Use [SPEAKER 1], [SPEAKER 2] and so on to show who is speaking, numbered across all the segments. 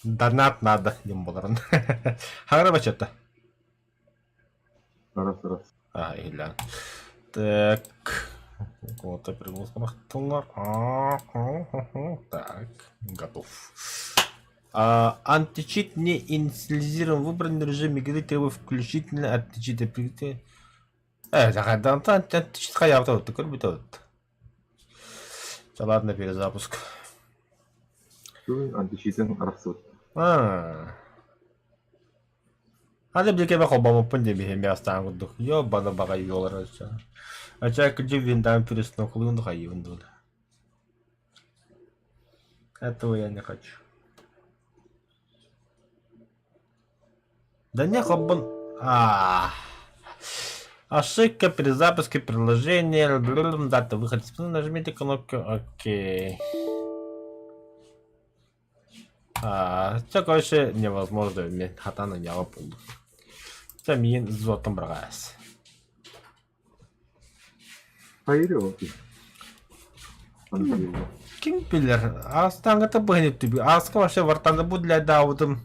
[SPEAKER 1] Донат надо диэн буоларын. Хаҥара баччата.
[SPEAKER 2] Раз, раз.
[SPEAKER 1] А, иһиллээн. Так. Кого-то пригласила. Так, готов. А, античит не инициализирован выбранный режим игры требует включительно античит. Античит хайаабыта көрбүтэ Ладно, перезапуск.
[SPEAKER 2] Бүгүн античитин арахсыбыт.
[SPEAKER 1] А. Аны биликэбэ холбоммуппун диэн биһиэм астаан курдук. Ёбана баҕай юолара Ача кырдьык винтаан переснокулуун да хайыыбын дуо. Этого я не хочу. Да не холбон... А. Ошибка при запуске приложения. Дата выхода. Нажмите кнопку «Окей». Чэ, короче, невозможно мен хатан ыйааҕа буоллум. Чэ, миигин взводтан быраҕаас.
[SPEAKER 2] Хайыр ол
[SPEAKER 1] Ким билэр, аастааҥҥыта быһан үттүбү. Ааска вообще вартанда бу даабытым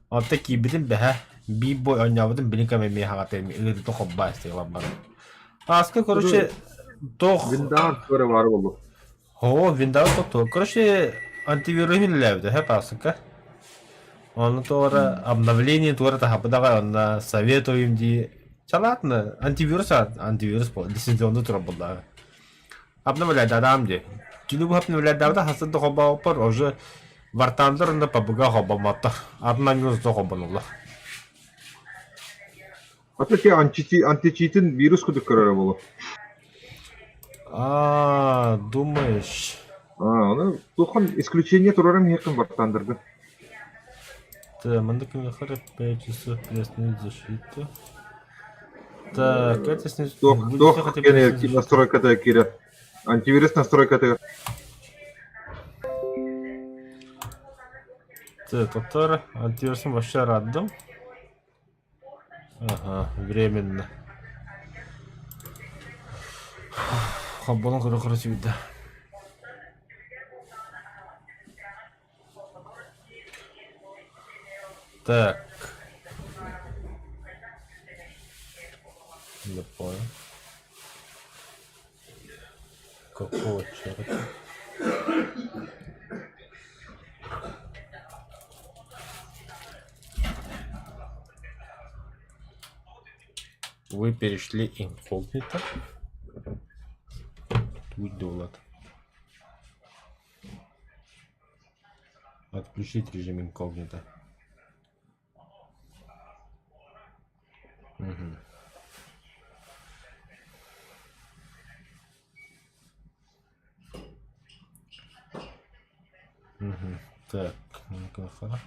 [SPEAKER 1] Онто киирбитим бэһэ, биир бой оонньообутум билин кэм эмиэ хаҕата эмиэ ыарыыта холбоо истигэ баран. Ааска, короче, туох
[SPEAKER 2] Виндаан көрө баар буолуо.
[SPEAKER 1] Оо, Windows тохтуур. Короче, антивируһун үлэлээбитэ сөп аасыкка. Ону туора обновление туора таһаппытаҕа онно советуем дии. Чалаатына антивирус антивирус буол дистанционно турар буоллаҕа. Обновляйдаам дии. Түнү бу обновляйдаабыта хасын да холбооппор уже вартаандар онно пабыга холбоммоттор. Атын да холбонуллар.
[SPEAKER 2] А то античитин вирус курдук көрөрө буолуо.
[SPEAKER 1] А, думаешь?
[SPEAKER 2] А, ону туоххан исключение турарым иһиэххин бартаандарга.
[SPEAKER 1] Так, маннык 5 часов приостановить защиту. Так, это снизу.
[SPEAKER 2] Туох туох кene настройката киирэр. Антивирус настройкатыгар.
[SPEAKER 1] Так, Татар, антивирусом вообще рандом. Ага, временно. Хоббонон көрө-көрө сүүрдэ. Так. Не понял. Какого черта? Вы перешли инкогнито. Будь дулат. Отключить режим инкогнито. Угу. Угу. Так, ну-ка,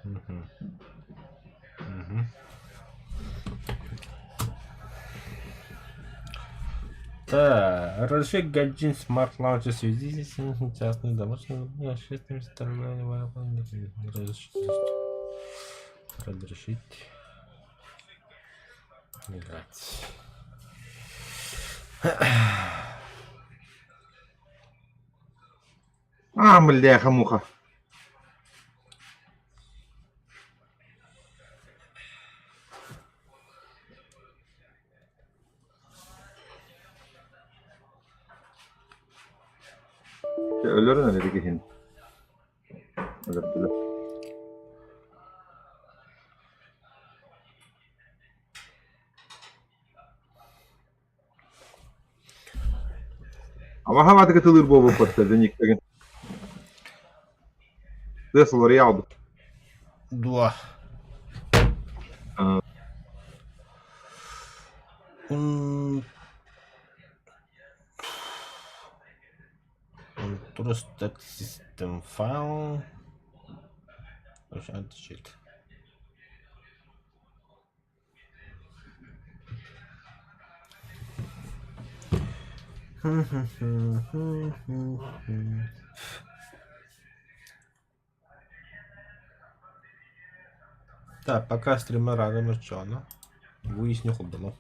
[SPEAKER 1] Угу. Угу. Так, разреши Гаджин Smart Launch в связи с частной домашней общественной стороной разрешить. Разрешить. Играть.
[SPEAKER 2] А, бляха-муха. Өлөрөн эрэ киһини. Өлөрдүлэр. Амаха маатыка тылыыр буолбуппут дьэньиктэгин. Тыас уларыйа аҕалбыт.
[SPEAKER 1] Дуо. Trusted system file. Anti-cheat. Так, пока стрима рано Выясню холбону.